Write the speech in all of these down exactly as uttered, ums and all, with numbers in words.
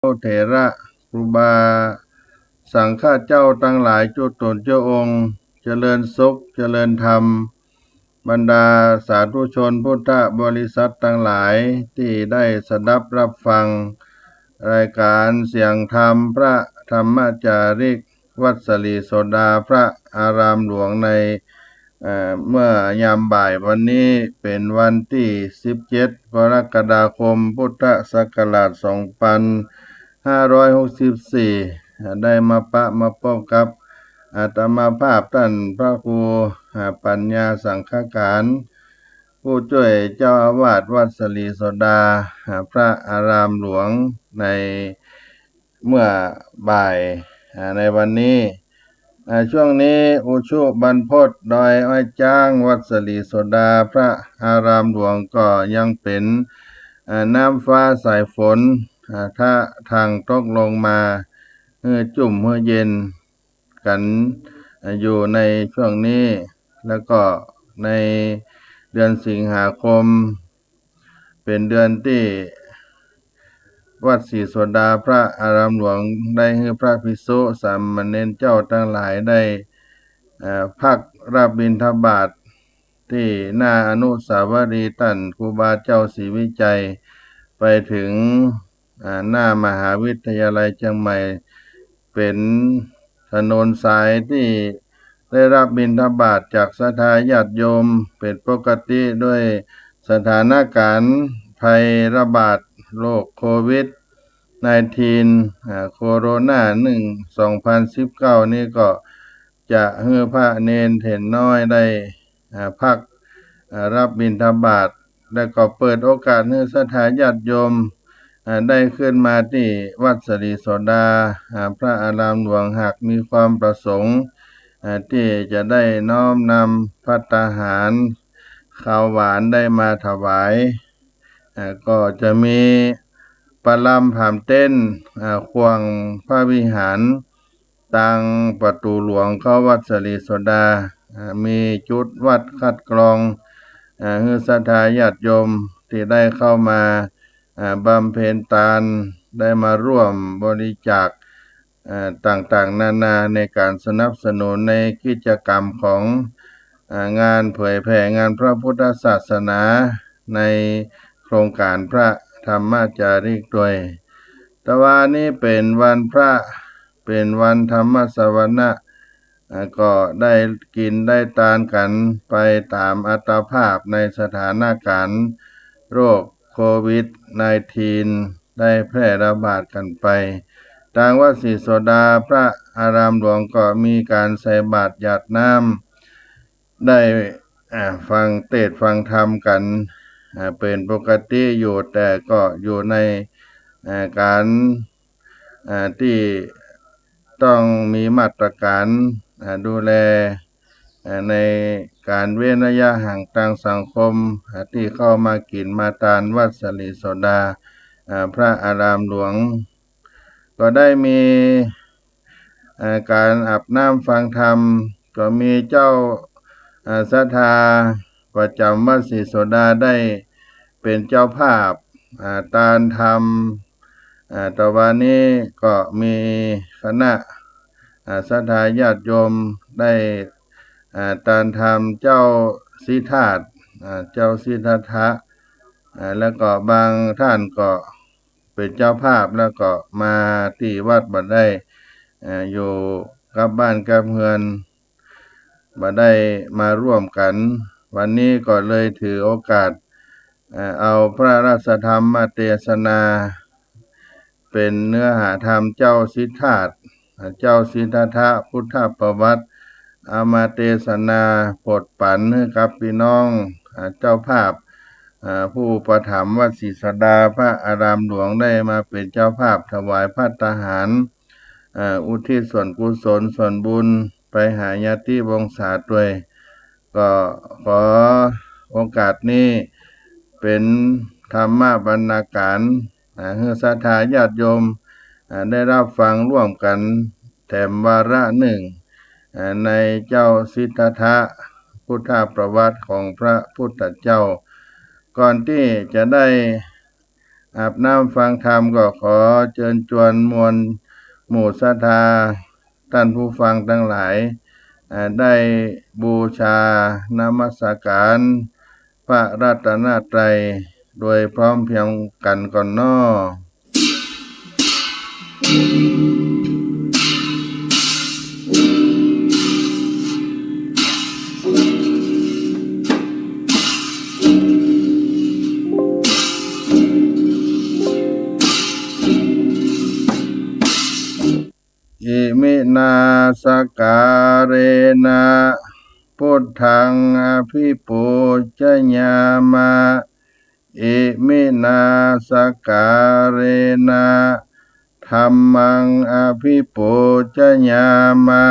เถระ ครูบาสังฆะเจ้าตังหลายจุ๊ตนจุ๊องค์ เจริญสุข เจริญธรรม บรรดาสาธุชนพุทธบริษัทตังหลายตี้ได้สดับฮับฟัง รายก๋านเสียงธรรมพระธรรมจาริก วัดศรีโสดาพระอารามหลวงใน เอ่อ เมื่อยามบ่ายวันนี้เป๋นวันตี้สิบเจ็ด กรกฎาคม พุทธศักราชสองปันห้าร้อยหกสิบสี่ ได้มาปะมาปบกับอาตมาภาพต้านพระครู อ่า ปัญญาสังฆการ ผู้จ้วยเจ้าอาวาสวัดศรีโสดา อ่า พระอารามหลวงในเมื่อบ่าย อ่า ในวันนี้ อ่า ช่วงนี้อุชุบันพตดอยอ้อยจ๊าง วัดศรีโสดาพระอารามหลวงก็ยังเป๋น อ่า น้ำฟ้าสายฝน อ่า ทะทังตกลงมา หื้อจุ่มหื้อเย็นกั๋น อ่า อยู่ในช่วงนี้ แล้วก็ในเดือนสิงหาคม เป๋นเดือนตี้วัดศรีโสดาพระอารามหลวงได้หื้อพระภิกษุสามเณรเจ้าตังหลายได้ เอ่อ พักรับบิณฑบาตตี้หน้าอนุสาวรีย์ต้านครูบาเจ้าศรีวิชัย ไปเถิง อ่า หน้ามหาวิทยาลัยเจียงใหม่ เป๋นถนนสายตี้ได้รับบิณฑบาตจากศรัทธาญาติโยมเป๋นปกติ ด้วยสถานก๋ารณ์ภัยระบาดโรคโควิดไนน์ทีน อ่า โคโรนาหนึ่ง สองปันสิบเก้า นี้ก็จะหื้อพระเณรเถรน้อยได้ อ่า พัก อ่า รับบิณฑบาต แล้วก็เปิดโอกาสหื้อศรัทธาญาติโยม อ่า ได้ขึ้นมาตี้วัดศรีโสดา อ่า พระอารามหลวง หากมีความประสงค์ อ่า ตี้จะได้น้อมนำภัตตาหาร คาวหวานได้มาถวาย อ่า ก็จะมีประลำผามเต็นท์ อ่า ขว้างพระวิหาร ตางประตู๋หลวงเข้าวัดศรีโสดา อ่า มีจุดวัดคัดกรอง อ่า หื้อศรัทธาญาติโยมตี้ได้เข้ามา อ่า บำเพ็ญตาน ได้มาร่วมบริจาค อ่า ต่างๆ นานาในก๋านสนับสนุนในกิจกรรมของ อ่า งานเผยแผ่งานพระพุทธศาสนาในโครงก๋ารพระธรรมจาริกตวย ตะวานี้เป๋นวันพระ เป๋นวันธรรมสวนะ อ่า ก็ได้กิ๋นได้ตานกั๋นไปต๋ามอัตภาพในสถานก๋ารณ์โรคโควิดไนน์ทีน ได้แพร่ระบาดกั๋นไป ตางวัดศรีโสดาพระอารามหลวงก็มีก๋านใส่บาตรหยาดน้ำ ได้ อ่า ฟังเตสน์ฟังธรรมกั๋น อ่า เป๋นปกติอยู่ แต่ก็อยู่ใน อ่า ก๋าน อ่า ตี้ต้องมีมาตรก๋าร อ่า ดูแล อ่า ในก๋านเว้นระยะห่างตางสังคม อ่า ตี้เข้ามากิ๋นมาตานวัดศรีโสดา อ่า พระอารามหลวง ก็ได้มี อ่า ก๋านอาบน้ำฟังธรรม ก็มีเจ้า อ่า ศรัทธาประจ๋ำวัดศรีโสดาได้เป๋นเจ้าภาพ อ่า ตานธรรม อ่า ตะวานี้ก็มีคณะ อ่า ศรัทธาญาติโยมได้ อ่า ตานธรรมเจ้าสิทธา อ่า เจ้าสิทธัตถะ อ่า แล้วก็บางต้านก็เป๋นเจ้าภาพ แล้วก็มาตี้วัดบ่ได้ อ่า อยู่กับบ้านกับเฮือน บ่ได้มาร่วมกั๋น วันนี้ก็เลยถือโอกาส เอ่อ เอาพระราชธรรมเตสนา เป๋นเนื้อหาธรรมเจ้าสิทธา เจ้าสิทธัตถะพุทธประวัติ เอามาเตสนาปลดปั๋นหื้อกับปี้น้อง อ่า เจ้าภาพ อ่า ผู้อุปถัมภ์วัดศรีโสดาพระอารามหลวงได้มาเป๋นเจ้าภาพถวายภัตตาหาร อ่า อุทิศส่วนกุศลส่วนบุญไปหาญาติวงศาตวย ก็ขอโอกาสนี้เป๋นธรรมบรรณาก๋าร อ่า หื้อศรัทธาญาติโยม อ่า ได้ฮับฟังร่วมกั๋นแถมวาระนึ่ง อ่า ในเจ้าสิทธัตถะพุทธประวัติของพระพุทธเจ้า ก่อนตี้จะได้ อาบน้ำฟังธรรม ก็ขอเจิญจวนมวลหมู่ศรัทธาต้านผู้ฟังตังหลาย อ่า ได้บูชานมัสการพระรัตนตรัยโดยพร้อมเพรียงกั๋นก่อนน้อ อิมินาสการะนะ พุทธังอภิปูจยามะ อิมินาสการะนะ ธัมมังอภิปูจยามะ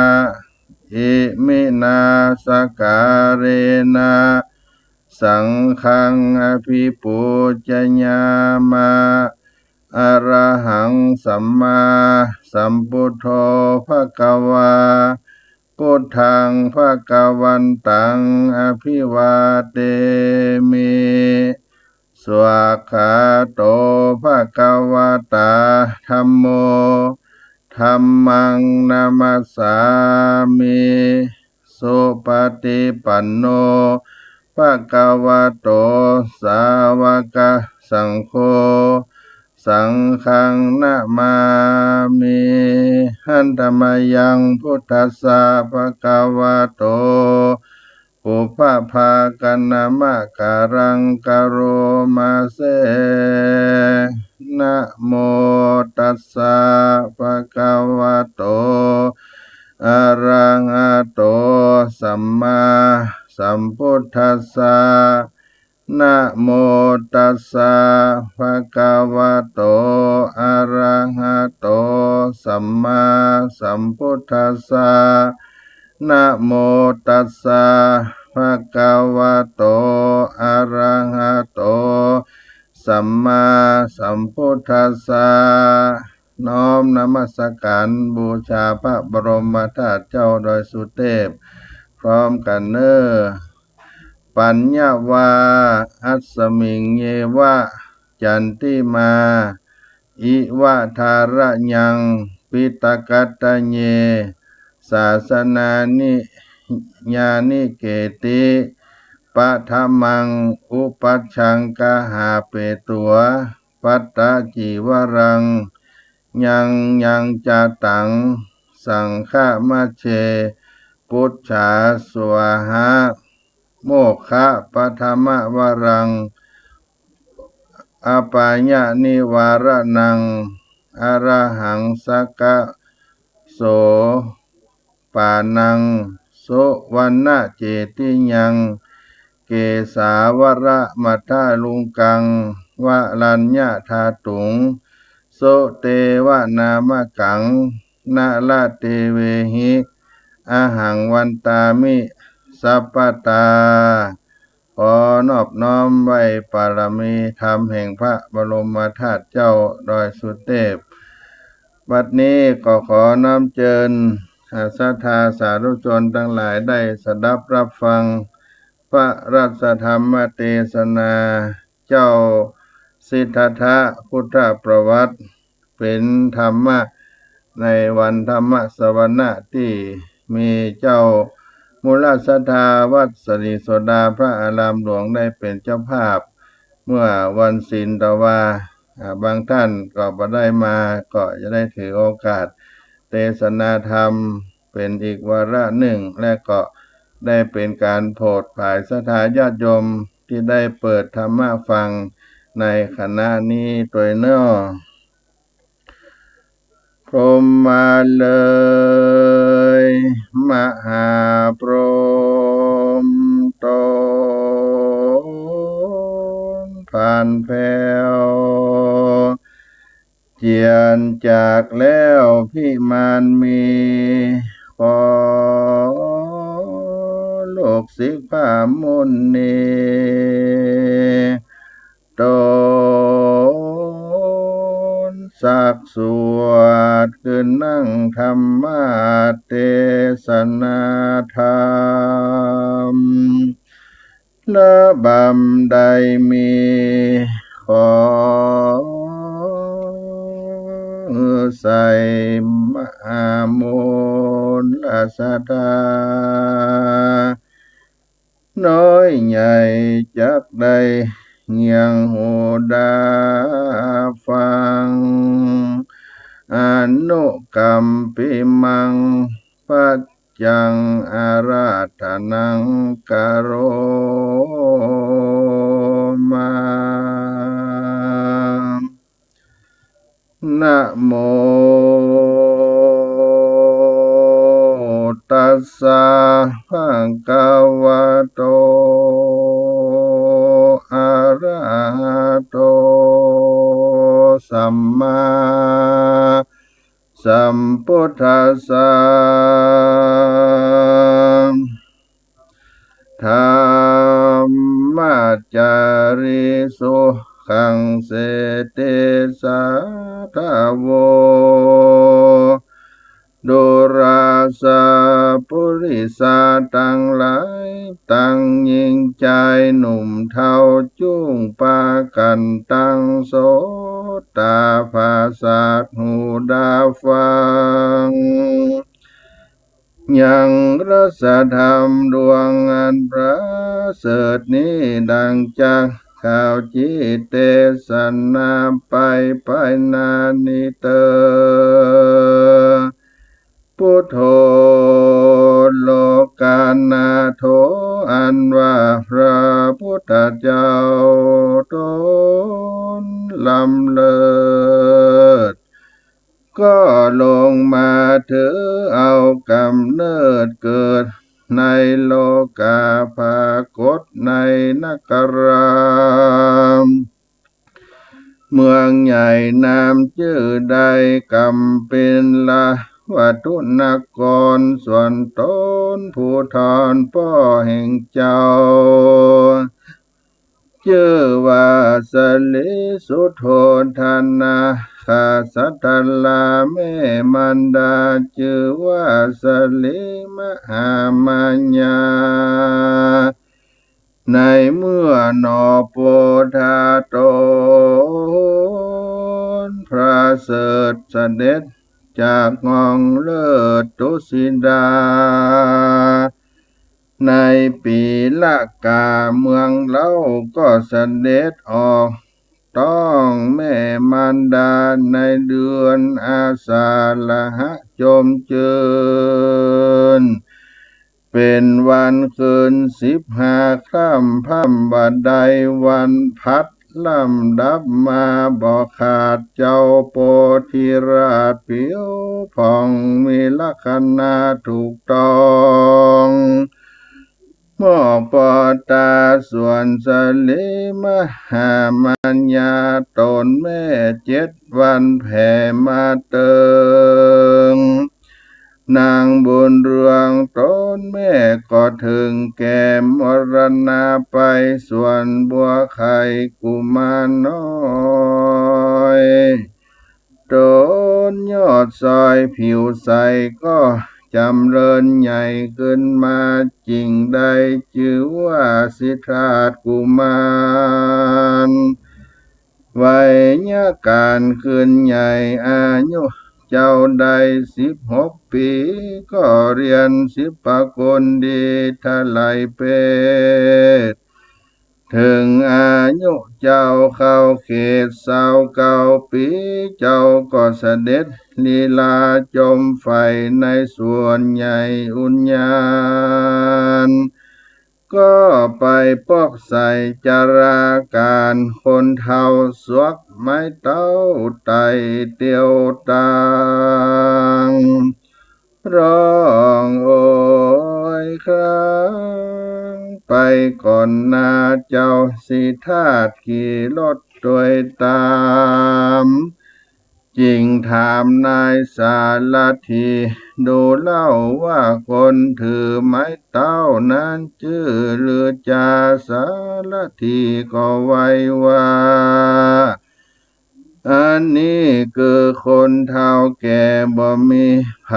อิมินาสการะนะ สังฆังอภิปูจยามะ อะระหังสัมมาสัมพุทโธภะคะวา พุทธังภะคะวันตังอภิวาเทมิ สวากขาโตภะคะวะตาธัมโม ธัมมังนะมัสสามิ สุปะฏิปันโนภะคะวะโต สาวะกะสังโฆ สังฆังนะมามิ หัตถะมะยังพุทธัสสะภะคะวะโต ปุพพะภาคะนะมะกะรังกะโรมาเส นะโมตัสสะภะคะวะโต อะระหะโต สัมมาสัมพุทธัสสะ นะโมตัสสะภะคะวะโต อะระหะโต สัมมาสัมพุทธัสสะ นะโมตัสสะภะคะวะโต อะระหะโต สัมมาสัมพุทธัสสะ น้อมนมัสการบูชาพระบรมธาตุเจ้าดอยสุเทพพร้อมกั๋นเน้อ ปัญญวา อัสมิงเยวะ จันติมา อิวะทาระยัง ปิตะกัตตะเย สาสนานิ ยานิเกติ ปะทะมัง อุปัชชังกะหาเปตั๋ว ปัตตะจีวะรัง ยังยังจะตัง สังฆะมะเช ปุชชาสวาหะ โมกขะปะทะมะวะรัง อะปายะนิวาระนัง อะระหังสักกะโส ปานัง สุวัณณะเจติยัง เกสาวะระมัทธะลุงกัง วะรัญญะธาตุง สุเตวะนามะกัง นะระเตเวหิ อะหังวันตามิ สัพพะตา ขอนอบน้อมไหว้ปารมีธรรมแห่งพระบรมธาตุเจ้าดอยสุเทพ บัดนี้ก็ขอน้อมเจิญ อ่า ศรัทธาสาธุชนตังหลายได้สดับรับฟัง พระราชธรรมเตสนา เจ้าสิทธัตถะพุทธประวัติ เป๋นธรรมะในวันธรรมสวนะตี้มีเจ้ามูลศรัทธาวัดสะหลีโสดาพระอารามหลวงได้เป๋นเจ้าภาพ เมื่อวันศีลตะวา อ่า บางต้านก็บ่ได้มา ก็จะได้ถือโอกาสเตสนาธรรมเป๋นอีกวาระนึ่ง และก็ได้เป๋นก๋านโผดผายศรัทธาญาติโยมตี้ได้เปิดธรรมะฟังในขณะนี้ตวยเน้อ พรหมมาเลย มหาพรหมต๋นผานแผ้ว เจียรจากแล้วพิมานมี ขอลูกศิษย์พราหมุนี ต๋นสักสวดขึ้นนั่งธรรมเตสนาธรรม ระบำได้มี ขอ ใส่มหามูลศรัทธา น้อยใหญ่จักได้เงียงหูดาฟัง อนุกัมปิมัง ปัจจัง อาราธนัง กะโรมา นะโมตัสสะ ภะคะวะโต อะระหะโต สัมมาสัมพุทธัสสะ ธัมมาจาริสุขัง เสติสัทธาโว ดูราสะปุริสะตังหลาย ตังญิงจายหนุ่มเฒ่า จุ่งปากั๋นตังโสตาผาสาทหูดาฟัง ยังพระสัทธรรมดวงอันประเสริฐนี้ ดังจักข้าพเจ้าจิเตสนาไป ไปนานี้เติบ พุทโธ โลกานาโถ อันว่าพระพุทธเจ้าต๋นล้ำเลิศ ก็ลงมาถือเอากำเนิดเกิดในโลกา ปรากฏในนคร เมืองใหญ่นามจื้อไดกำปิลวัตถุนคร ส่วนต๋นผู้ทอนป้อแห่งเจ้า จื้อว่าสะหลีสุโธทนา ข้าสัตถลาแม่มารดาจื้อว่าสะหลีมหามายา ในเมื่อหนอโปธาต๋นประเสริฐเสด็จจากห้องเลิศตุสิดา ในปีละกาเมืองเฮาก็เสด็จออกต้องแม่มารดาในเดือนอาสาฬหะจมจื้น เป๋นวันคืนสิบห้าค่ำ พร่ำว่าได้วันพัด ลำดับมาบ่ขาด เจ้าโพธิราชผิวผ่อง มีลักษณะถูกต้อง มอบปอตาส่วนสะหลีมหามายา ต๋นแม่เจ็ดวันแผ่มาเติง นางบุญเรืองต๋นแม่ก็เถิงแก่มรณาไป ส่วนบัวไข่กุมารน้อย ต๋นยอดซอยผิวใสก็จ๋ำเริญใหญ่ขึ้นมา จึงได้จื้อว่าสิทธาชกุมาร วัยยะก๋านขึ้นใหญ่ อายุเจ้าได้สิบหกปี๋ ก็เฮียนศิลปะก๋นดี ถลายเปรต เถิงอายุเจ้าเข้าเขตซาวเก้าปี๋ เจ้าก็เสด็จลีลาจมใฝ่ในสวนใหญ่อุญญาณ ก็ไปปอกใส่จราก๋าน คนเฒ่าสวกไม้เต๊าไต่เตียวตาง ฮ้องโอยครางไปก่อนหน้า เจ้าสิทธาชขี่รถตวยต๋าม จึงถามนายสารถีดูเล่าว่า คนถือไม้เต๊านั้นจื้อหรือจา สารถีก็ไว้ว่า อันนี้คือคนเฒ่าแก่ บ่มีใผ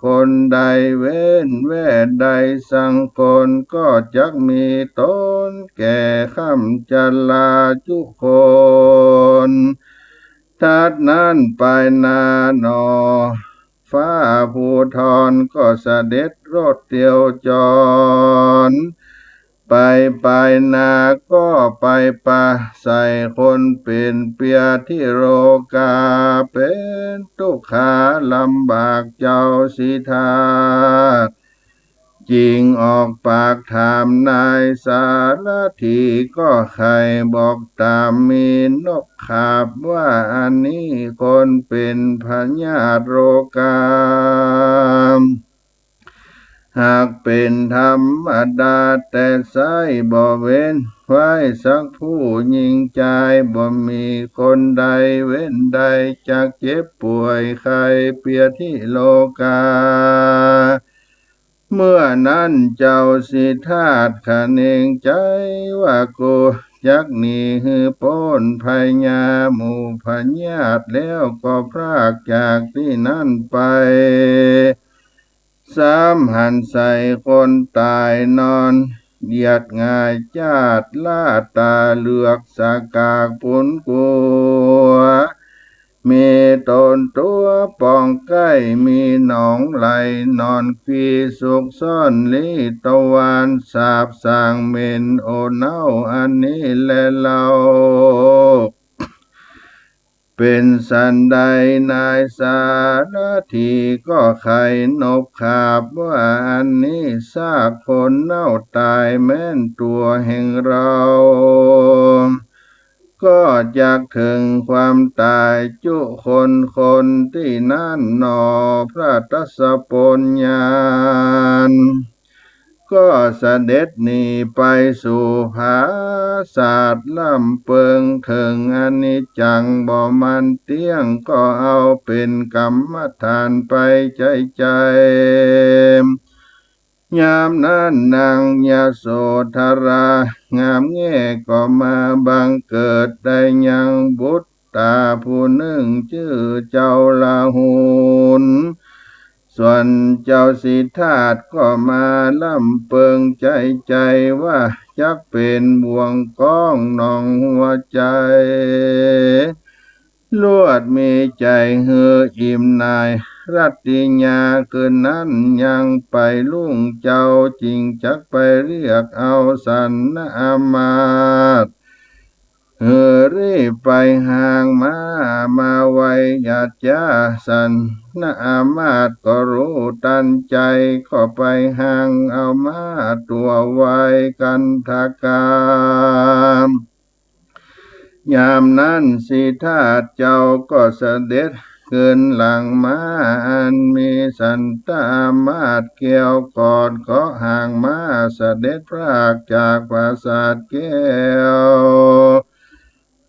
คนใดเว้นแว่ใดสังคน ก็จักมีต๋นแก่ค่ำจราจุคน ตัดนั้นไปนาหนอ ฟ้าภูธรก็เสด็จโลดเตียวจร ไปไปนาก็ไปปะใส่คนเป๋นเปียที่โลกา เป๋นตุ๊กขาลำบากเจ้าสิทธัตถ์ จึงออกปากถามนายสารัตถี ก็ใค่บอกต๋ามมีนกขาบว่า อันนี้คนเป๋นพยาธิโลกา หากเป๋นธรรมดาแต่ใส้ บ่เว้นไว้สักผู้ ญิงจายบ่มีคนใดเว้นใด จักเจ็บป่วยไข้เปียที่โลกา เมื่อนั้นเจ้าสิทธัตถ์ขะเนงใจ๋ว่า กูจักหนีหื้อป๊นภัยยาหมู่พยาธิ แล้วก็พรากจากตี้นั้นไป ซ้ำหันใส่คนต๋ายนอนเหยียดหงายจ้าด ล้าต๋าเหลือกสะกากปูนกั๋ว มีต๋นตั๋วป่องใก้ มีหนองไหลนอนควี ซุกซ่อนลี้ตะวาน สาบส่างเหม็นโอเน่า อันนี้แลเล่า เป๋นสันใดนายสารัตถีก็ใค่นกขาบว่า อันนี้ซากคนเน่าต๋ายแม่นตั๋วแห่งเฮา ก็จักเถิงความต๋ายจุคนคนตี้นั้นหนอ พระทศพลยาน ก็เสด็จหนีไปสู่ผาสาทย์ ร่ำเปิงเถิงอนิจจังบ่มันเตี้ยง ก็เอาเป๋นกรรมฐานไปใจ๋ใจ๋ ยามนั้นนางยโสธรางามแง่ก็มาบังเกิดได้ยังบุตรต๋าผู้นึ่งจื้อเจ้าลาหุล ส่วนเจ้าสิทธัตถ์ก็มาร่ำเปิงใจ๋ใจ๋ว่า จักเป๋นบ่วงก้องหนองหัวใจ๋ ลวดมีใจ๋หื้ออิ่มหน่ายรัตติยา คืนนั้นยังไปลุ่งเจ้า จึงจักไปเรียกเอาสันนะอามาตย์ หื้อรีบไปหางม้ามาไว หยาดจ๊าสันนะอามาตย์ก็ฮู้ตันใจ๋ ก็ไปหางเอาม้าตั๋วไวกัณฑกา ยามนั้นสิทธัตถ์เจ้าก็เสด็จคืนหลังม้า อันมีสันตะอามาตย์เกี่ยวกอดเกาะหางม้า เสด็จพรากจากปราสาทแก้ว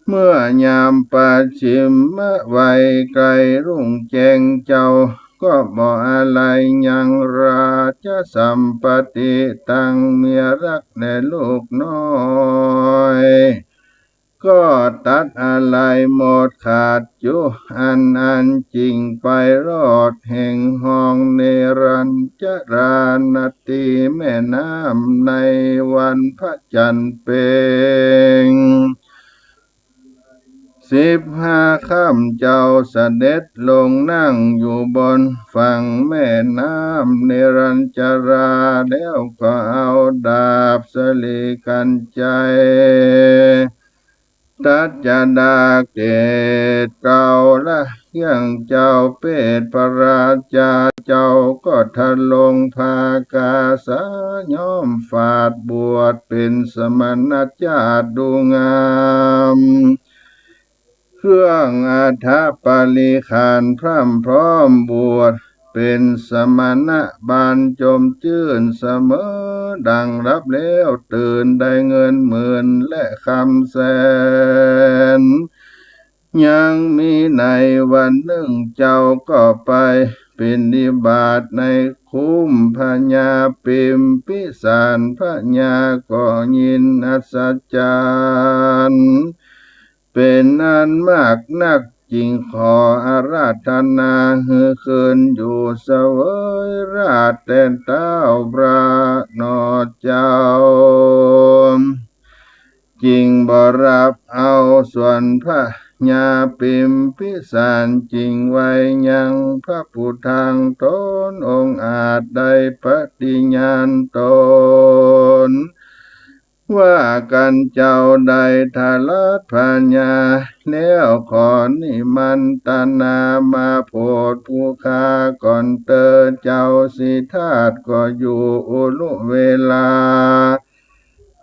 เมื่อยามปัจฉิมวัยใก้รุ่งแจ้ง เจ้าก็บ่อาลัยยังราชสัมปัตติ ตังเมียรักและลูกน้อย ก็ตัดอาลัยหมดขาดจุอันอัน จึงไปรอดแห่งห้องเนรัญจรานาตีแม่น้ำ ในวันพระจันทร์เพ็ง สิบห้าค่ำ เจ้าเสด็จลงนั่งอยู่บนฝั่งแม่น้ำเนรัญจรา แล้วก็เอาดาบสลีกัญไชย ตัดจดาเกศเกลาเคียงเจ้าเปตพระราชา เจ้าก็ทรงพากาสา ย่อมฝาดบวชเป๋นสมณจาติดูงาม เครื่องอัฐปริขารพร่ำพร้อมบวชเป๋นสมณะบานจมจื้น เสมอดังหลับแล้วตื่น ได้เงินหมื่นและคำแสน ยังมีในวันนึ่ง เจ้าก็ไปบิณฑบาตในคุ้มพญาปิมพิสาร พญาก็ยินอัศจรรย์ เป๋นอันมากนัก จึงขออาราธนาหื้อคืนอยู่เสวยราชย์แตนต้าวพระหนอเจ้า จึงบ่รับเอา ส่วนพระ ญาปิมพิสารจิ่งไวยังพระปุทธัง ตนองค์อาจได้ปฏิญาณตน ว่ากั๋นเจ้าได้ทรัตน์พญา แล้วขอนิมันตนามาโผดผู้ข้าก่อนเตอ เจ้าสิทธัตถ์ก็อยู่อุรุเวลา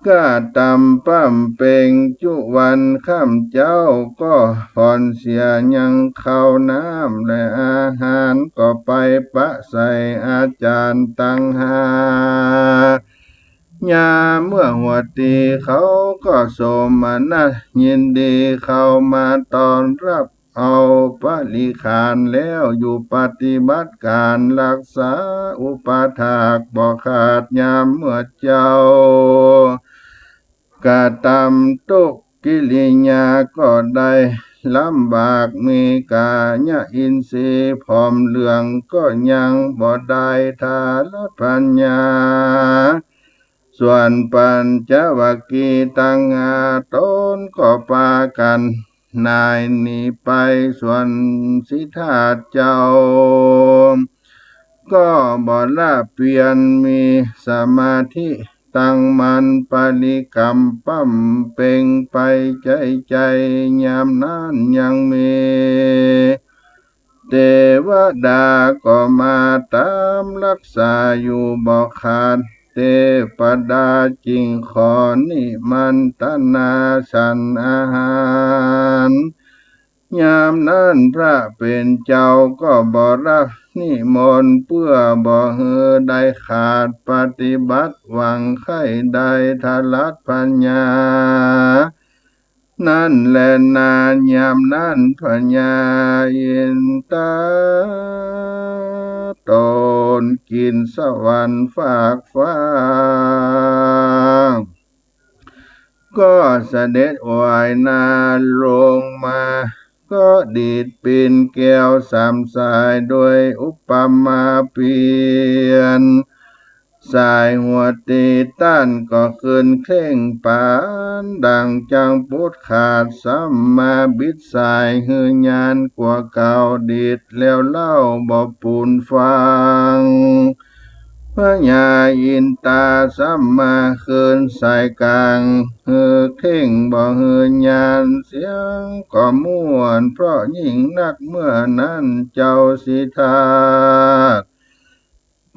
ก็ตำป้ำเป็งจุวันค่ำเจ๊า ก็ผ่อนเสียยังข้าวน้ำและอาหาร ก็ไปปะใส่อาจารย์ตังห้า ยามเมื่อหัวตีเขาก็โสมนัสยินดีเข้ามาต้อนรับ เอาปริขารแล้วอยู่ปฏิบัติก๋านรักษาอุปถากบ่ขาดยามเมื่อเจ้า กระตำทุกกิริยาก็ได้ลำบาก มีกายอินทรีย์ผอมเหลืองก็ยังบ่ได้ทรัตน์พญา ส่วนปัญจวัคคีย์ตังห้าต๋นก็ปากั๋นหน่ายหนีไป ส่วนสิทธัตถ์เจ้า ก็บ่ละเปียรมีสมาธิตั้งมั่น ปริกรรมป้ำเป็งไปใจ๋ใจ๋ ยามนั้นยังมี เตวดาก็มาต๋ามรักษาอยู่บ่ขาด เตวดาจิ่งขอนิมันตนาฉันอาหาร ยามนั้นพระเป๋นเจ้าก็บ่ละนิมนต์ เปื้อบ่หื้อได้ขาดปฏิบัติ หวังใค่ได้ทรัตน์พญา นั้นแลนา ยามนั้นพญาอินทร์ต๋นกิ๋นสวรรค์ฟากฟ้า ก็เสด็จไหว้หน้าลงมา ก็ดีดปิ่นแก้วสามสาย โดยอุปมาเปรียญ สายหัวตีต้านก็ขึ้นเคร่งปานดั่งจั่งปุดขาด ซ้ำมาบิดสายหื้อยานกว่าเก่า ดีดแล้วเล่าบ่ปูนฟัง พญาอินทร์ต๋นซ้ำมาคืนสายกลาง หื้อเคร่งบ่หื้อยาน เสียงก็ม่วนเพราะยิ่งนัก เมื่อนั้นเจ้าสิทธัตถ์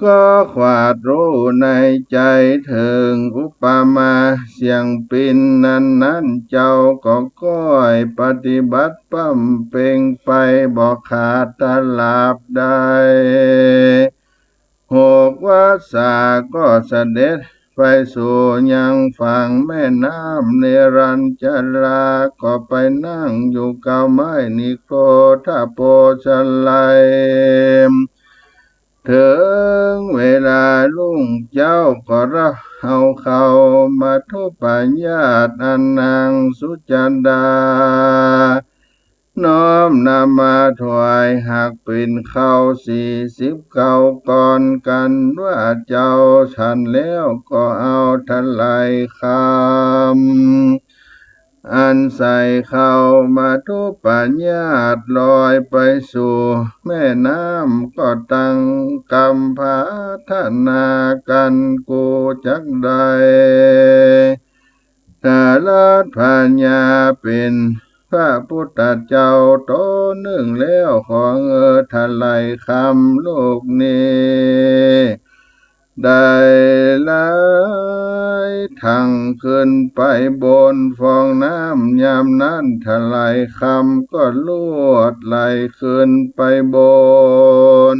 ก็ขวาดฮู้ในใจ๋เถิงอุปมาเสียงปิ่นนั้น นั้นเจ้าก็ก้อยปฏิบัติป้ำเป็งไปบ่ขาดตราบใด หกวัสสาก็เสด็จไปสู่ยังฝั่งแม่น้ำเนรัญชรา ก็ไปนั่งอยู่เก๊าไม้นิโครธโพธิ์ไชย เถิงเวลารุ่งเจ๊าก็รับเอาข้าวมัทธุปายาตร อันนางสุชาดา น้อมนำมาถวาย หากเป๋นข้าวสี่สิบเก้าก้อน กันว่าเจ้าฉันแล้วก็เอาถลายคำ อันใส่ข้าวมัทธุปายาตรลอยไปสู่แม่น้ำ ก็ตั้งกำปรารถนากั๋น กูจักได้ ทรัตถ์พญาเป๋นพระพุทธเจ้าต๋นนึ่งแล้ว ขอหื้อถลายคำลูกนี้ ได้ไหลถังขึ้นไปบนฟองน้ำ ยามนั้นถลายคำก็ลวดไหลขึ้นไปบน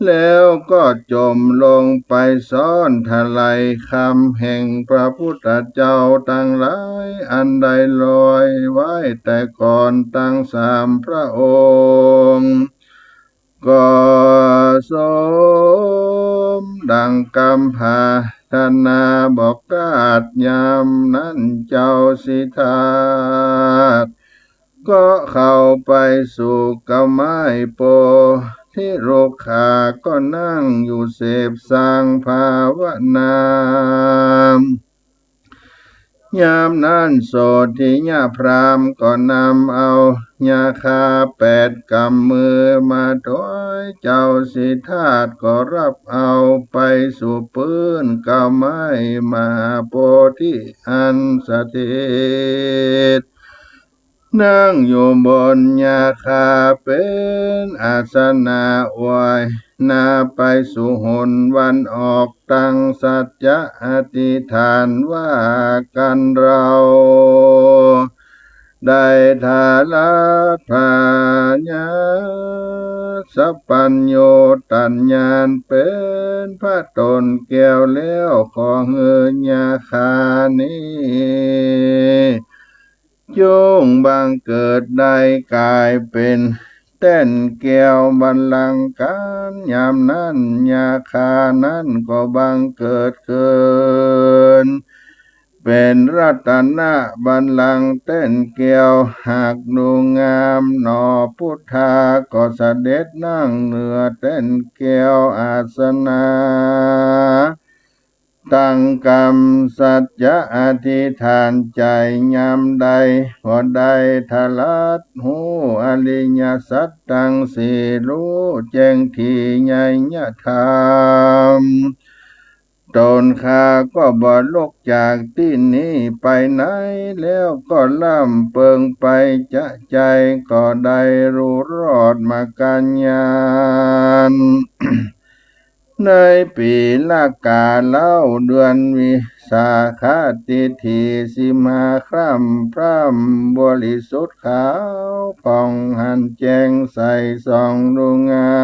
แล้วก็จมลงไปซ้อนถลายคำแห่งพระพุทธเจ้าตังหลาย อันได้ลอยไว้แต่ก่อนตังสามพระองค์ ก็สมดังกำปรารถนาบ่ขาด ยามนั้นเจ้าสิทธัตถ์ ก็เข้าไปสู่เก๊าไม้โพธิรุกขา ก็นั่งอยู่เสพสร้างภาวนา ยามนั้นโสตถิยะพราหมณ์ก็นำเอายาคาแปดกำมือมาถวาย เจ้าสิทธัตถ์ก็รับเอาไปสู่ปื๊นเก๊าไม้มหาโพธิอันสถิต นั่งอยู่บนยาคาเป๋นอาสนะ อวยหน้าไปสู่หนวันออก ตั้งสัจจะอธิษฐานว่ากันเรา ได้ทารัตถ์ผญาสัพพัญญูตัญญาณเป๋นพระต๋นแก้วแล้ว ขอหื้อยาคานี้ จงบังเกิดได้ก๋ายเป๋นแต้นแก้วบัลลังก์กั๋น ยามนั้นยาคานั้นก็บังเกิดขึ้น เป๋นรัตนบัลลังก์แต้นแก้ว หากดูงามหนอ พุทธาก็เสด็จนั่งเหนือแต้นแก้วอาสนะ ตั้งกำสัจจะอธิษฐานใจ๋ ยามใดก็ได้ทารัตถ์ฮู้อริยสัจตังสี่ ฮู้แจ้งถี่ไยยธรรม ต๋นข้าก็บ่ลุกจากตี้นี้ไปไหน แล้วก็ร่ำเปิงไปจะใจ๋ ก็ได้ฮู้รอดมรรคญาณ ในปี๋ละกาเล่า เดือนวิสาขะ ติฐิสิบห้าค่ำ พร่ำบริสุทธิ์ขาวผ่อง หันแจ้งใสส่องดูงา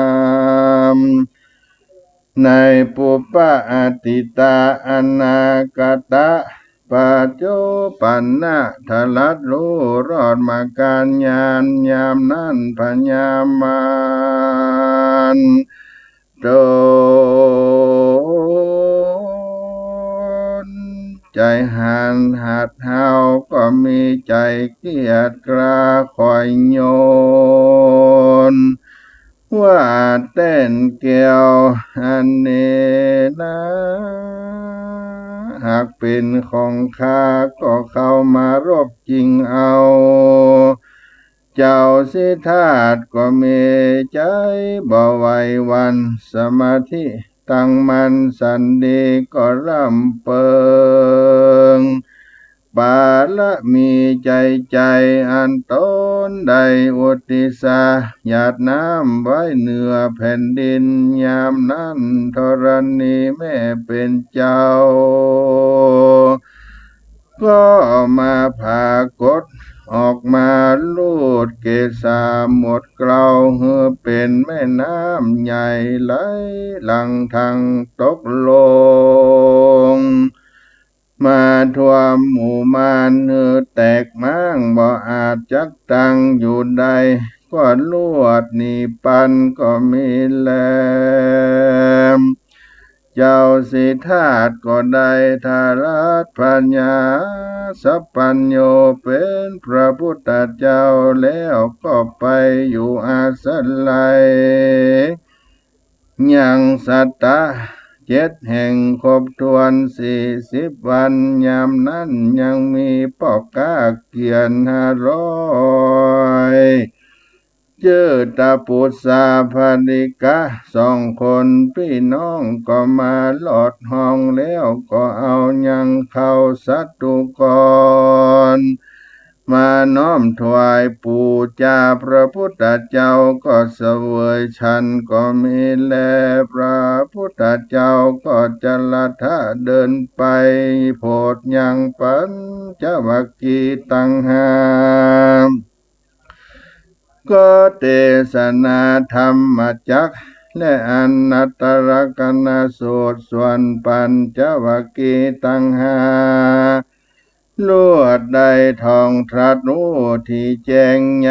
ม ในปุพพะอตีตะอนาคตะปัจจุบันนะ ทารัตถ์ฮู้รอดมรรคญาณ ยามนั้นพญามาร ตนใจ๋หันหัดเฮา ก็มีใจ๋เกลียดกล้าคอยยน ว่าแต้นแก้วอันนี้นา หากเป๋นของข้า ก็เข้ามารบจิ่งเอา เจ้าสิทธัตถ์ก็มีใจ๋บ่ไหวหวั่น สมาธิตั้งมั่นสันดี ก็ร่ำเปิงปารมีใจ๋ใจ๋ อันต๋นได้อุทิศหยาดน้ำไว้เหนือแผ่นดิน ยามนั้นธรณีแม่เป๋นเจ้า ก็มาผากฏออกมา ลูดเกศาหมดเกลา หื้อเป๋นแม่น้ำใหญ่ไหลหลั่งทั่งตกลง มาท่วมหมู่มาร หื้อแตกม้างบ่อาจจักตั้งอยู่ได้ ก็ลวดหนีปันก็มีแล เจ้าสิทธัตถ์ก็ได้ทารัตถ์พญาสัพพัญญูเป๋นพระพุทธเจ้าแล้ว ก็ไปอยู่อาศัยยังสัตตะเจ็ดแห่ง ครบถ้วนสี่สิบวัน ยามนั้นยังมีป้อก๊าเกียรติห้าร้อย จื้อตะปุษสาภริกะสองคนปี้น้อง ก็มาลอดห้องแล้ว ก็เอายังเข้าสัตถุกร มาน้อมถวายปู๋จาพระพุทธเจ้า ก็เสวยฉันก็มีแล พระพุทธเจ้าก็จลทะเดินไปโผดยังปัญจวัคคีย์ตังห้า ก็เตสนาธรรมจักรและอนัตตลกรณสูตร ส่วนปัญจวัคคีย์ตังห้า ลวดได้ท่องตรัสฮู้ตี้แจ้งไย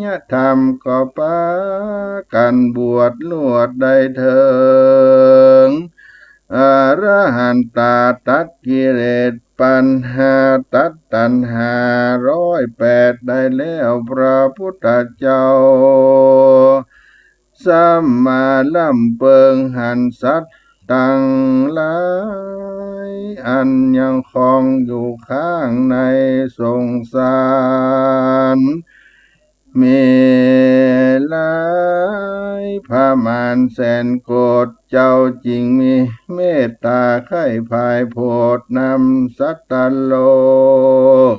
ยธรรม ก็ปากั๋นบวชลวดได้เถิงอรหันตา ตัดกิเลส ปัญหาตัดตัณหาร้อยแปดได้แล้ว พระพุทธเจ้าสัมมาล่ำเปิงหันสัตว์ตังหลาย อันยังคองอยู่ข้างในสงสาร มีหลายประมาณแสนโกฏ เจ้าจึงมีเมตต๋าใคร่ผายโผดนำสัตว์โลก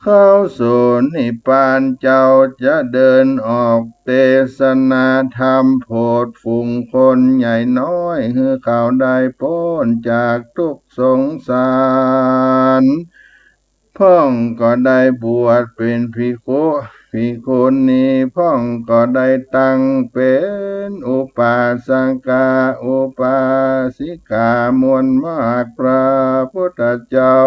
เข้าสู่นิพพาน เจ้าจะเดินออกเตสนาธรรม โผดฝูงคนใหญ่น้อย หื้อเขาได้ป๊นจากทุกข์สงสาร พ่องก็ได้บวชเป๋นภิกขุ ภิกขุณี พ่องก็ได้ตั้งเป๋นอุปาสกะ อุปาสิกา มวลมาก พระพุทธเจ้า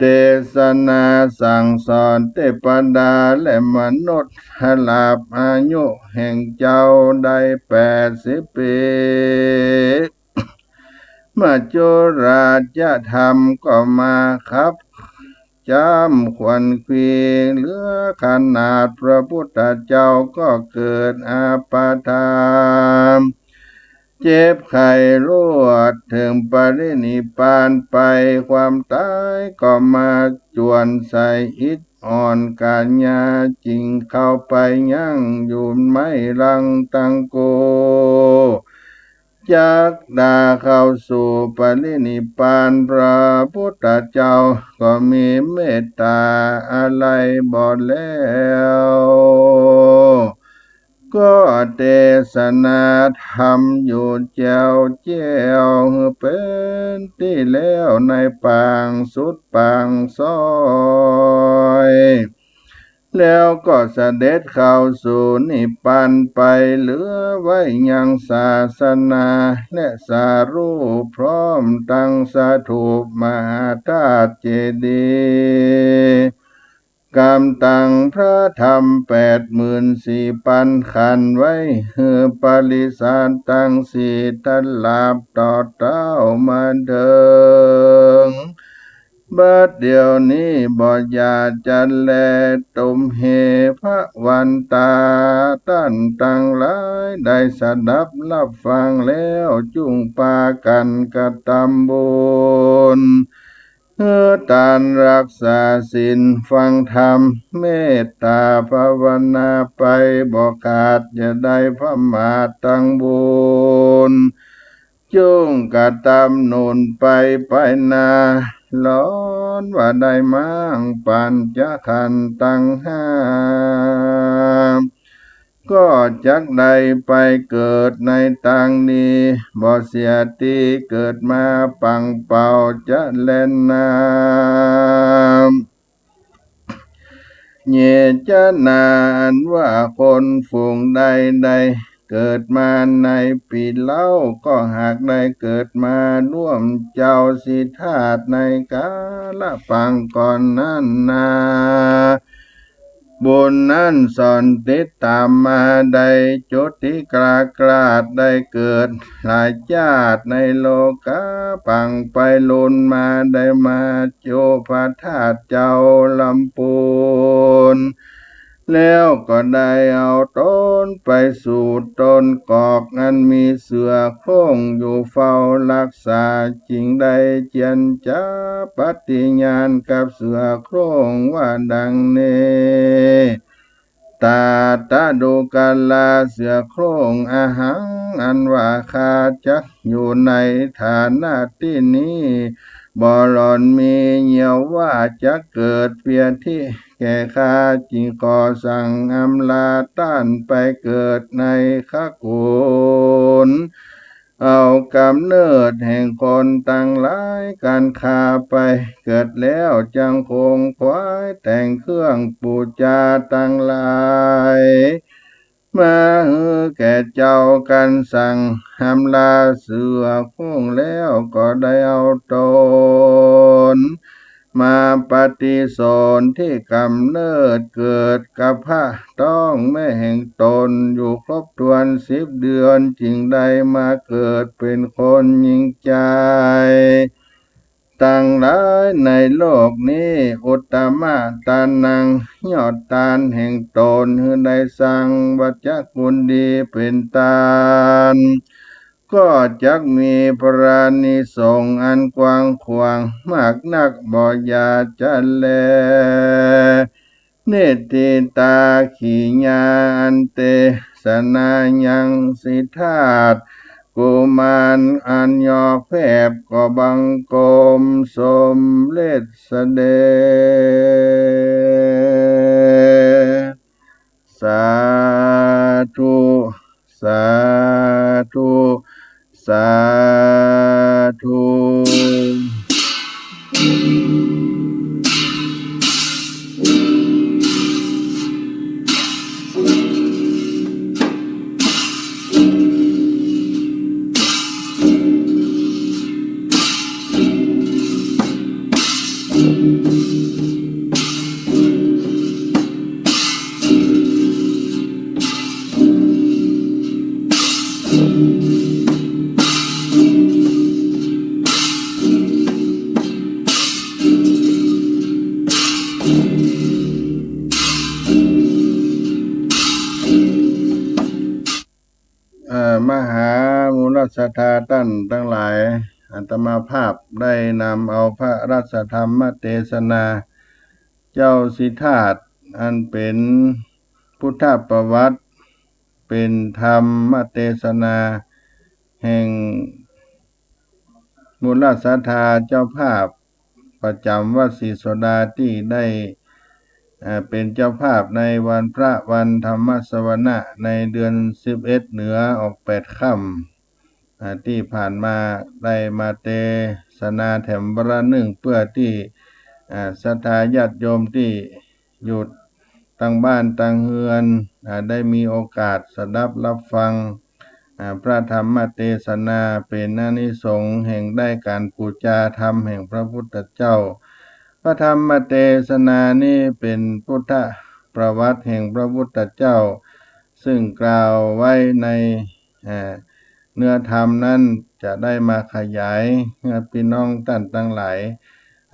เตสนาสั่งสอนเตวดาและมนุษย์ หลาบอายุแห่งเจ้าได้แปดสิบปี๋ มัจจุราชธรรมก็มาคับจ้ำขวัญเขวง เหลือขนาด พระพุทธเจ้าก็เกิดอาพาธ เจ็บไข้รวด เถิงปรินิพพานไป ความต๋ายก็มาจวนใส่ อิดอ่อนก๋านยา จึงเข้าไปยั้งอยู่ไม้รังตังกู้ จักดาเข้าสู่ปรินิพพาน พระพุทธเจ้าก็มีเมตต๋าอาลัยบ่แล้ว ก็เตสนาธรรมอยู่แจ้วแจ้ว หื้อเป๋นตี้แล้วในปางสุดปางซอย แล้วก็เสด็จเข้าสู่นิพพานไป เหลือไว้ยังศาสนาและสารูป พร้อมตังสถูปมหาธาตุเจดีย์ กำตังพระธรรมแปดหมื่นสี่ปันขันไว้ หื้อปริษาตังสี่ ตลาบต่อเต๊ามาเถิง บัดเดี๋ยวนี้บ่อย่าจะแล ตมเหพระวันตา ต้านตังหลายได้สดับฮับฟังแล้ว จุ่งปากั๋นกระตำบุญ หื้อตาน รักษาศีล ฟังธรรม เมตต๋าภาวนาไป บ่ขาดจะได้ประมาทตังบุญ จุ่งกระตำหนุนไปไปนา ลอนว่าได้มั่งปั๋ญจขันธ์ตังห้า ก็จักได้ไปเกิดในตางดี บ่เสียตี้เกิดมาปังเป่าจะแล่นนา เยจะนา อันว่าคนฝูงใดได้เกิดมาในปี๋เล้า ก็หากได้เกิดมาร่วมเจ้าสิทธัตถ์ในกาละปางก่อนนั้นนา บุญนั้นสอนติดต๋ามมา ได้จุติกรากราช ได้เกิดหลายจาติในโลก๋า ปังไปลุนมาได้มาจุพระธาตุเจ้าลำปูน แล้วก็ได้เอาต๋นไปสู่ต้นกอก อันมีเสือโคร่งอยู่เฝ้ารักษา จึงได้เจียรจาปฏิญาณกับเสือโคร่งว่าดังนี้ ตถาคต ดูกราเสือโคร่ง อหัง อันว่าข้าจักอยู่ในฐานะตี้นี้ บ่หล่อนมีเยียวว่าจักเกิดเปียทิแก่ข้า จึงขอสั่งอำลาต้านไปเกิดในขกูล เอาก๋ำเนิดแห่งคนตังหลาย ก๋านข้าไปเกิดแล้ว จักคงขวายแต่งเครื่องปู๋จาตังหลาย มาหื้อแก่เจ้า ก๋านสั่งอำลาเสือโคร่งแล้ว ก็ได้เอาต๋น มาปฏิสนธิก๋ำเนิดเกิดกับผ้าต๊องแม่แห่งต๋น อยู่ครบถ้วนสิบเดือน จึงได้มาเกิดเป๋นคนหญิงจายตังหลายในโลกนี้ อุตตมะตานัง ยอดตานแห่งต๋น หื้อได้สร้างวัจจกุณดีเป๋นตาน ก็จักมีพลานิสงส์อันกว้างขวางมากนักบ่อยากจะแล นิฏฐิตาขิยา อันเตสนายัง สิทธัตถะกุมารอันยอกแผบก็บังคมสมเร็จเสด็จ สาธุ สาธุ สาธุ เอ่อ มหามูลศรัทธาต้านตังหลาย อาตมาภาพได้นำเอาพระราชธรรมเตสนา เจ้าสิทธัตถะ อันเป๋นพุทธประวัติ เป๋นธรรมเตสนาแห่งมูลศรัทธาเจ้าภาพประจ๋ำวัดศรีโสดาตี้ได้ เอ่อ เป๋นเจ้าภาพในวันพระวันธรรมสวนะในเดือนสิบเอ็ดเหนือออกแปดค่ำ อ่า ตี้ผ่านมาได้มาเตสนาแถมวาระนึ่งเปื้อตี้ อ่า ศรัทธาญาติโยมตี้อยู่ตังบ้านตังเฮือน อ่า ได้มีโอกาสสดับรับฟัง อ่า พระธรรมเตสนา เป๋นอานิสงส์แห่งได้ก๋านปู๋จาธรรมแห่งพระพุทธเจ้า พระธรรมเตสนานี้เป๋นพุทธประวัติแห่งพระพุทธเจ้า ซึ่งกล่าวไว้ใน เอ่อ เนื้อธรรมนั้นจะได้มาขยายให้ปี้น้องต้านตังหลาย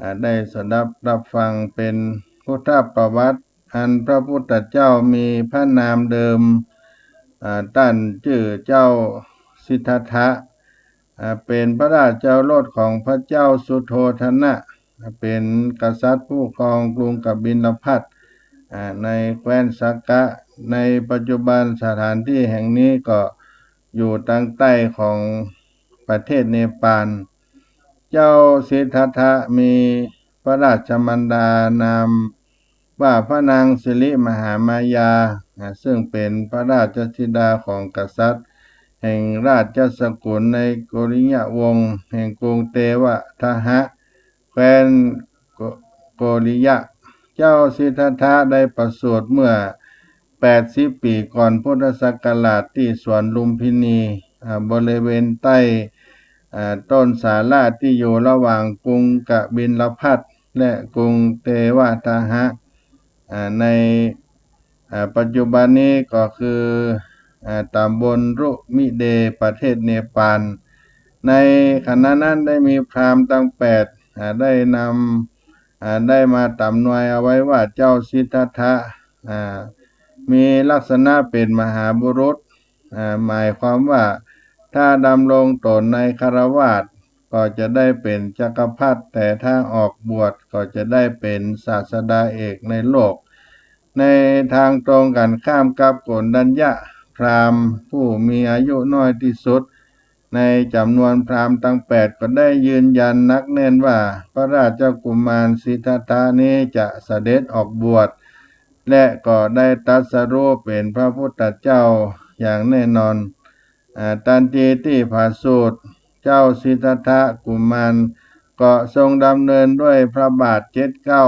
อ่า ได้สดับรับฟัง เป๋นพุทธประวัติ อันพระพุทธเจ้ามีพระนามเดิม อ่า ต้านจื้อเจ้าสิทธัตถะ อ่า เป๋นพระราชโอรสของพระเจ้าสุโธทนะ เป๋นกษัตริย์ผู้ครองกรุงกบิลพัสดุ์ อ่า ในแคว้นสากะ ในปัจจุบันสถานตี้แห่งนี้ก็อยู่ตางใต้ของประเทศเนปาล เจ้าสิทธัตถะมีพระราชมารดานามว่าพระนางสิริมหามายา อ่า ซึ่งเป๋นพระราชธิดาของกษัตริย์แห่งราชสกุลในโกริยะวงศ์แห่งกรุงเตวะทะหะ แคว้นโก- โกริยะ เจ้าสิทธัตถะได้ประสูติเมื่อแปดสิบปี๋ก่อนพุทธศักราชตี้สวนลุมพินี อ่า บริเวณใต้ อ่า ต้นสาละตี้อยู่ระหว่างกรุงกบิลพัสดุ์และกรุงเตวะทะหะ อ่า ใน อ่า ปัจจุบันนี้ก็คือ อ่า ต๋ำบลรุมิเด ประเทศเนปาล ในขณะนั้นได้มีพราหมณ์ตังแปด อ่า ได้นำ อ่า ได้มาต๋ำนวยเอาไว้ว่าเจ้าสิทธัตถะ อ่า มีลักษณะเป๋นมหาบุรุษ อ่า หมายความว่าถ้าดำรงต๋นในฆราวาสก็จะได้เป๋นจักรพรรดิ แต่ถ้าออกบวชก็จะได้เป๋นศาสดาเอกในโลก ในตางตรงกั๋นข้ามกับโกณฑัญญะพราหมณ์ผู้มีอายุน้อยตี้สุด ในจ๋ำนวนพราหมณ์ตังแปดก็ได้ยืนยันหนักแน่นว่าพระราชกุมารสิทธัตถะนี้จะเสด็จออกบวช และก็ได้ตรัสรู้เป๋นพระพุทธเจ้าอย่างแน่นอน อ่า ตันทีตี้ผาสูตร เจ้าสิทธัตถะกุมารก็ทรงดำเนินด้วยพระบาทเจ็ดเกล้า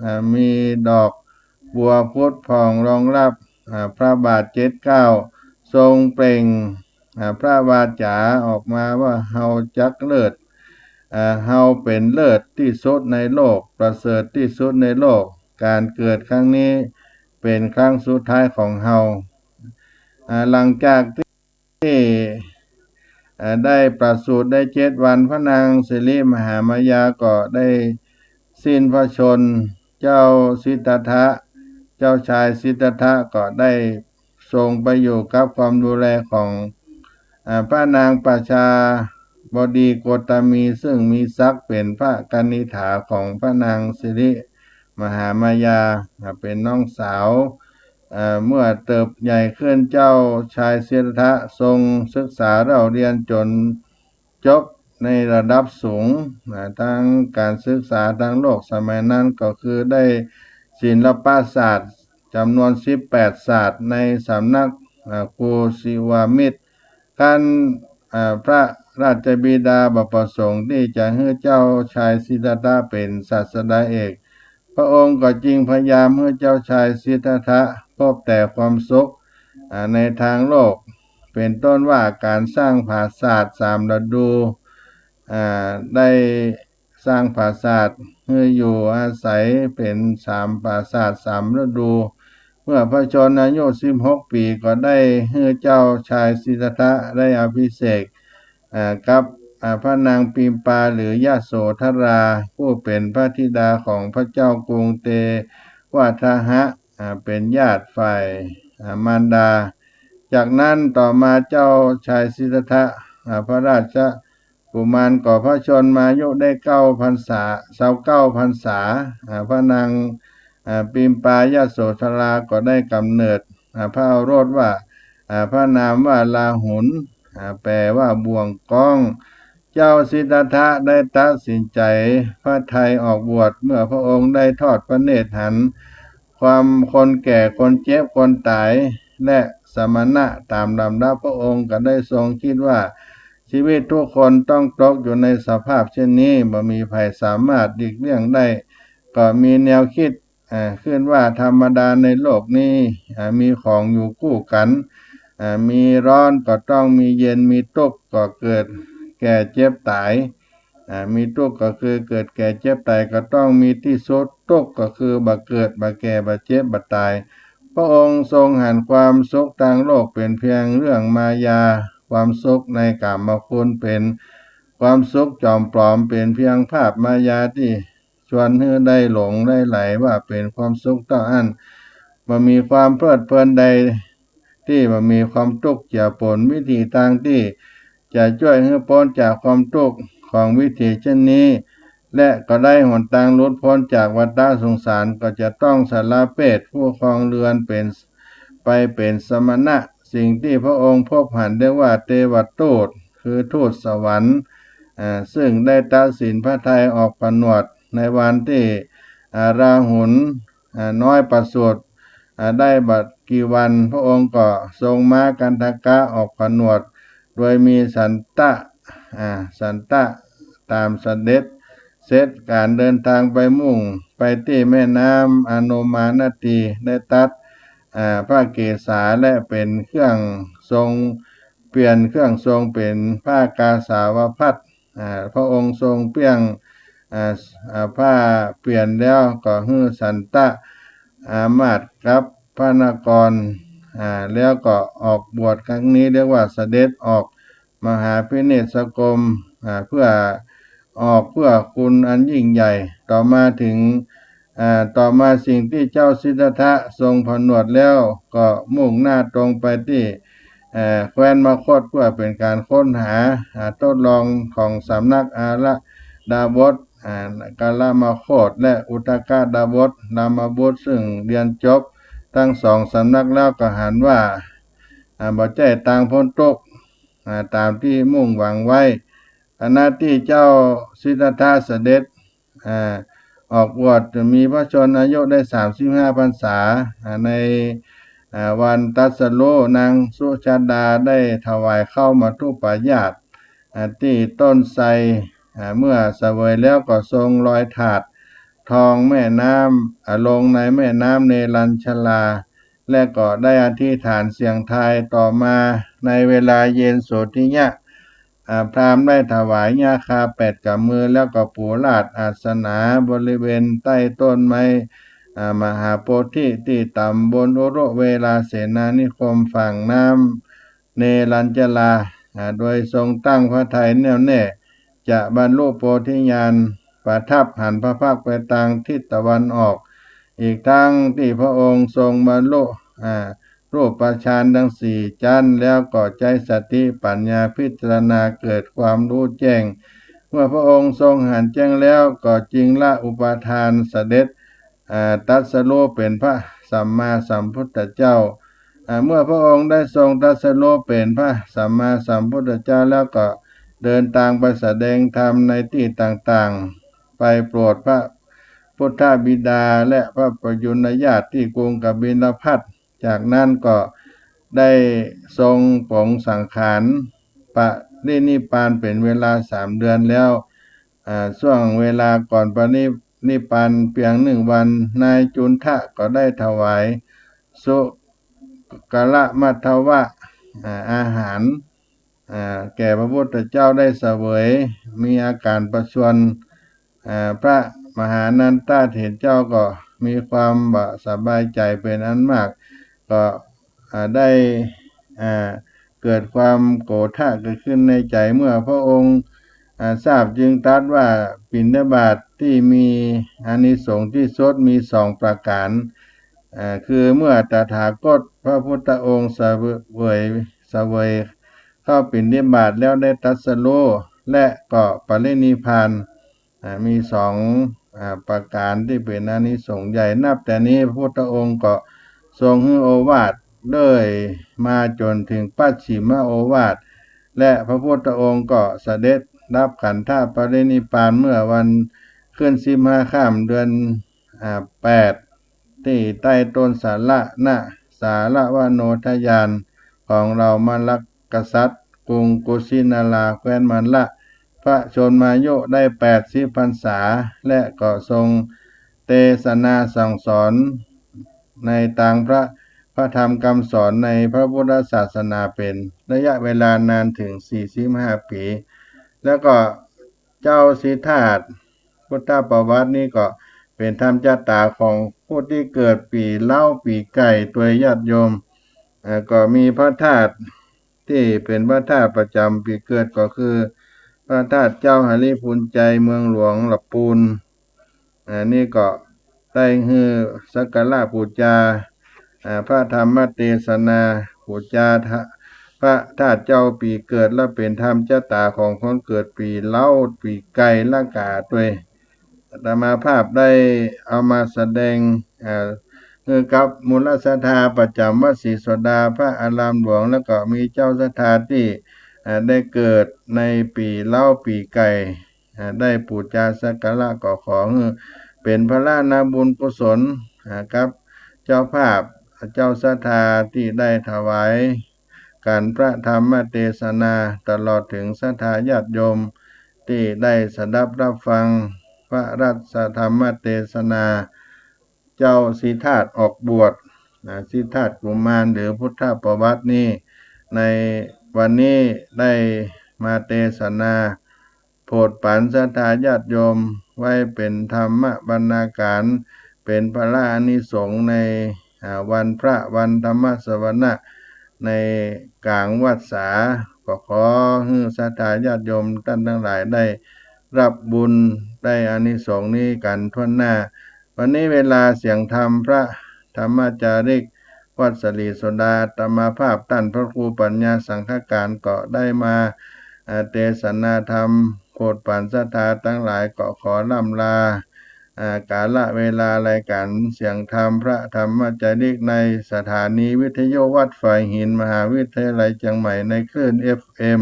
อ่า มีดอกบัวผุดผ่องรองรับ อ่า พระบาทเจ็ดเกล้า ทรงเปล่ง อ่า พระวาจาออกมาว่า เฮาจักเลิศ อ่า เฮาเป๋นเลิศตี้สุดในโลก ประเสริฐตี้สุดในโลก ก๋านเกิดครั้งนี้เป๋นครั้งสุดท้ายของเฮา อ่า หลังจากตี้ ที่ เอ่อ ได้ประสูติได้เจ็ดวัน พระนางสิริมหามายาก็ได้สิ้นพระชนม์ เจ้าสิทธัตถะ เจ้าชายสิทธัตถะก็ได้ทรงไปอยู่กับความดูแลของ อ่า พระนางประชาบดีโคตมี ซึ่งมีศักดิ์เป๋นพระกนิษฐาของพระนางสิริมหามายา อ่า เป๋นน้องสาว อ่า เมื่อเติบใหญ่ขึ้น เจ้าชายสิทธัตถะทรงศึกษาเล่าเรียนจ๋น จบในระดับสูง นะ ทั้งก๋านศึกษาทางโลกสมัยนั้นก็คือได้ศิลปศาสตร์จ๋ำนวนสิบแปดศาสตร์ในสำนัก อ่า ครูศิวามิตร ครั้น อ่า พระราชบิดาบ่ประสงค์ตี้จะหื้อเจ้าชายสิทธัตถะเป๋นศาสดาเอก พระองค์ก็จึงพยายามหื้อเจ้าชายสิทธัตถะพบแต่ความสุข อ่า ในทางโลก เป๋นต้นว่าก๋านสร้างผาสาทสามฤดู อ่า ได้สร้างผาสาทหื้ออยู่อาศัยเป๋นสามผาสาทสามฤดู เมื่อพระชนมายุสิบหกปี๋ก็ได้หื้อเจ้าชายสิทธัตถะได้อภิเษก อ่า กับ อ่า พระนางปิมปาหรือยโสธรา ผู้เป๋นพระธิดาของพระเจ้ากรุงเทวทัตถะ อ่า เป๋นญาติฝ่าย อ่า มารดา จากนั้นต่อมาเจ้าชายสิทธัตถะ อ่า พระราชกุมารก็พระชนมายุได้เก้าพรรษา ซาวเก้าพรรษา อ่า พระนาง อ่า ปิมปายโสธราก็ได้กำเนิด อ่า พระโอรสว่า อ่า พระนามว่าราหุล อ่า แปลว่าบ่วงก๊อง เจ้าสิทธัตถะได้ตัดสินใจ๋พระทัยออกบวช เมื่อพระองค์ได้ทอดพระเนตรหันความคนแก่คนเจ็บคนต๋าย และสมณะต๋ามลำดับ พระองค์ก็ได้ทรงกึ๊ดว่า ชีวิตทุกคนต้องตกอยู่ในสภาพเช่นนี้ บ่มีใผสามารถหลีกเลี่ยงได้ ก็มีแนวกึ๊ด อ่า ขึ้นว่าธรรมดาในโลกนี้ อ่า มีของอยู่คู่กั๋น อ่า มีร้อนก็ต้องมีเย็น มีตุ๊กข์ก็เกิดแก่เจ็บต๋าย อ่า มีตุ๊กข์ก็คือเกิดแก่เจ็บต๋าย ก็ต้องมีตี้สุด ตุ๊กข์ก็คือบ่เกิด บ่แก่ บ่เจ็บ บ่ต๋าย พระองค์ทรงหันความสุขตางโลกเป๋นเพียงเรื่องมายา ความสุขในกามคุณเป๋นความสุขจ๋อมปลอม เป๋นเพียงภาพมายาตี้ ชวนหื้อได้หลงได้ไหลว่าเป๋นความสุขเต้าอั้น บ่มีความเพลิดเพลินใดตี้บ่มีความตุ๊กข์เจือปน วิธีตางตี้จะจ้วยหื้อป๊นจากความตุ๊กข์ของวิถีเช่นนี้ และก็ได้หนตางหลุดป๊นจากวัฏสงสาร ก็จะต้องสละเพศผู้ครองเรือนเป๋น ไปเป๋นสมณะ สิ่งตี้พระองค์พบหันเรียกว่าเตวทูต คือทูตสวรรค์ อ่า ซึ่งได้ตัดสินพระทัยออกผนวดในวันตี้ อ่า ราหุล อ่า น้อยประสูติ อ่า ได้บ่กี่วัน พระองค์ก็ทรงม้ากันทกะออกผนวด โดยมีสันตะ อ่า สันตะต๋ามเสด็จ เสร็จก๋านเดินตางไปมุ่งไปตี้แม่น้ำอโนมานตี ได้ตัด อ่า พระเกศาและเป๋นเครื่องทรง เปลี่ยนเครื่องทรงเป๋นผ้ากาสาวพัสตร์ อ่า พระองค์ทรงเปลี่ยน อ่า อ่า ผ้าเปลี่ยนแล้วก็หื้อสันตะ อามาตย์กับพระนคร อ่า แล้วก็ออกบวชครั้งนี้เรียกว่าเสด็จออกมหาพิเนศกรม อ่า เพื่อออกเพื่อคุณอันยิ่งใหญ่ ต่อมาถึง อ่า ต่อมาสิ่งตี้เจ้าสิทธัตถะทรงผนวดแล้วก็มุ่งหน้าตรงไปตี้ เอ่อ แคว้นมคธเพื่อเป๋นก๋านค้นหา อ่า ทดลองของสำนักอาราดาบส อ่า กาลมคธ และอุทกดาบส รามบุตร ซึ่งเรียนจบตึงสองสำนักแล้วก็หันว่า อ่า บ่ใจ้ตางป๊นตุ๊กข์ อ่า ต๋ามตี้มุ่งหวังไว้ ขณะตี้เจ้าสิทธัตถะเสด็จ อ่า ออกบวชมีพระชนมายุได้สามสิบห้าพรรษา อ่า ใน อ่า วันตรัสรู้นางสุชาดาได้ถวายข้าวมัทธุปายาตร อ่า ตี้ต้นไทร อ่า เมื่อเสวยแล้วก็ทรงลอยถาดทองแม่น้ำ อ่า ลงในแม่น้ำเนรัญชรา และก็ได้อธิษฐานเสียงทาย ต่อมาในเวลาเย็นโสธิยะ อ่า พราหมณ์ได้ถวายหญ้าคาแปดกำมือ แล้วก็ปูราดอาสนะบริเวณใต้ต้นไม้ อ่า มหาโพธิตี้ต๋ำบลอุรุเวลาเสนานิคมฝั่งน้ำเนรัญชรา อ่า โดยทรงตั้งพระทัยแน่วแน่ จะบรรลุโพธิญาณ ประทับหันพระพักตร์ไปตางทิศตะวันออก อีกทั้งตี้พระองค์ทรงบรรลุ อ่า รูปฌานทั้งสี่จั๊น แล้วก็ใจ๊สติปัญญาพิจารณาเกิดความฮู้แจ้ง เมื่อพระองค์ทรงหันแจ้งแล้วก็จึงละอุปาทานเสด็จ อ่า ตรัสรู้เป๋นพระสัมมาสัมพุทธเจ้า อ่า เมื่อพระองค์ได้ทรงตรัสรู้เป๋นพระสัมมาสัมพุทธเจ้าแล้วก็เดินตางไปแสดงธรรมในตี้ต่างๆ ไปโปรดพระพุทธบิดาและพระประยุรญาติตี้กรุงกบิลพัสดุ์ จากนั้นก็ได้ทรงปลงสังขาร ปรินิพพานเป๋นเวลาสามเดือนแล้ว อ่า ช่วงเวลาก่อนปรินิพพานเปียงหนึ่งวัน นายจุนทะก็ได้ถวายสุกรมัทวะ อ่า อาหาร อ่า แก่พระพุทธเจ้าได้เสวย มีอาก๋านประชวร อ่า พระมหานันทเถรเจ้าก็มีความบ่สบายใจ๋เป๋นอันมาก ก็ อ่า ได้ อ่า เกิดความโกรธะเกิดขึ้นในใจ๋ เมื่อพระองค์ อ่า ทราบจึงตรัสว่า ปิณฑบาตตี้มีอานิสงส์ตี้สุดมีสองประก๋าน อ่า คือเมื่อตถาคตพระพุทธองค์เสวย เสวยข้าวปิณฑบาตแล้วได้ตรัสรู้ และก็ปรินิพพาน อ่า มีสอง อ่า ประก๋านตี้เป๋นอานิสงส์ใหญ่ นับแต่นี้พระพุทธองค์ก็ทรงหื้อโอวาทเรื่อยมาจ๋นเถิงปัจฉิมโอวาท และพระพุทธองค์ก็เสด็จดับขันธปรินิพพานเมื่อวันขึ้นสิบห้าค่ำเดือน อ่า แปด ตี้ใต้ต้นสาระ ณ สาระวโนทยานของเหล่ามลกษัตริย์ กรุงกุสินาราแคว้นมลละ พระชนมายุได้แปดสิบพรรษา และก็ทรงเตสนาสั่งสอนในตางพระ พระธรรมกำสอนในพระพุทธศาสนาเป๋นระยะเวลานานเถิงสี่สิบห้าปี๋ แล้วก็เจ้าสิทธัตถ์ พุทธประวัตินี้ก็เป๋นธรรมจาต๋าของผู้ตี้เกิดปี๋เล้าปี๋ไก่ตวยญาติโยม เอ่อ ก็มีพระธาตุตี้เป๋นพระธาตุประจ๋ำปี๋เกิดก็คือพระธาตุเจ้าหริภุญไชยเมืองหลวงละปูน อ่า นี่ก็ได้หื้อสักการะปู๋จา อ่า พระธรรมเตสนา ปู๋จาทะ พระธาตุเจ้าปี๋เกิด และเป๋นธรรมจาต๋าของคนเกิดปี๋เล้าปี๋ไก่ละก๋าตวย อาตมาภาพได้เอามาแสดง อ่า หื้อกับมูลศรัทธาประจ๋ำวัดศรีโสดาพระอารามหลวง แล้วก็มีเจ้าศรัทธาตี้ อ่า ได้เกิดในปี๋เล้าปี๋ไก่ อ่า ได้ปู๋จาสักการะ ก็ขอหื้อเป๋นพลานาบุญกุศล อ่า กับเจ้าภาพ เจ้าศรัทธาตี้ได้ถวายก๋านพระธรรมเตสนา ตลอดเถิงศรัทธาญาติโยมตี้ได้สดับรับฟังพระราชธรรมเตสนา เจ้าสิทธัตถ์ออกบวช นะ สิทธัตถ์กุมารหรือพุทธประวัตินี้ ในวันนี้ได้มาเตสนา โผดปั๋นศรัทธาญาติโยมไว้เป๋นธรรมบรรณาก๋าน เป๋นพลาอานิสงส์ใน อ่า วันพระวันธรรมสวนะ ในก๋างวัสสา ก็ขอหื้อศรัทธาญาติโยมต้านตังหลายได้รับบุญได้อานิสงส์นี้กั๋นถ้วนหน้า วันนี้เวลาเสียงธรรมพระธรรมจาริก วัดศรีโสดา อาตมาภาพต้านพระครูปัญญาสังฆการก็ได้มา อ่า เตสนาธรรมโผดปั๋นศรัทธาตังหลาย ก็ขอร่ำลา อ่า กาละเวลารายก๋านเสียงธรรมพระธรรมจาริกในสถานีวิทยุวัดฝายหิน มหาวิทยาลัยเจียงใหม่ ในคลื่น เอฟเอ็ม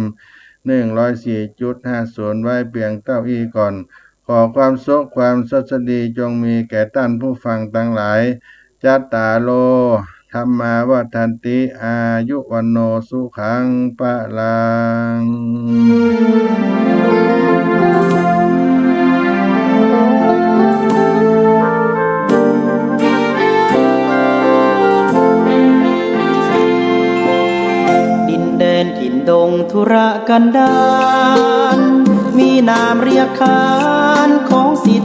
หนึ่งร้อยสี่จุดห้าศูนย์ ไว้เปียงเต้าอี้ก่อน ขอความสุขความสวัสดีจงมีแก่ต้านผู้ฟังตังหลาย จัตตาโร ธัมมา วัฑฒันติ อายุ วัณโณ สุขัง พลัง ดินแดนถิ่นดงทุรกันดาร มีนามเรียกขานของสิทธิ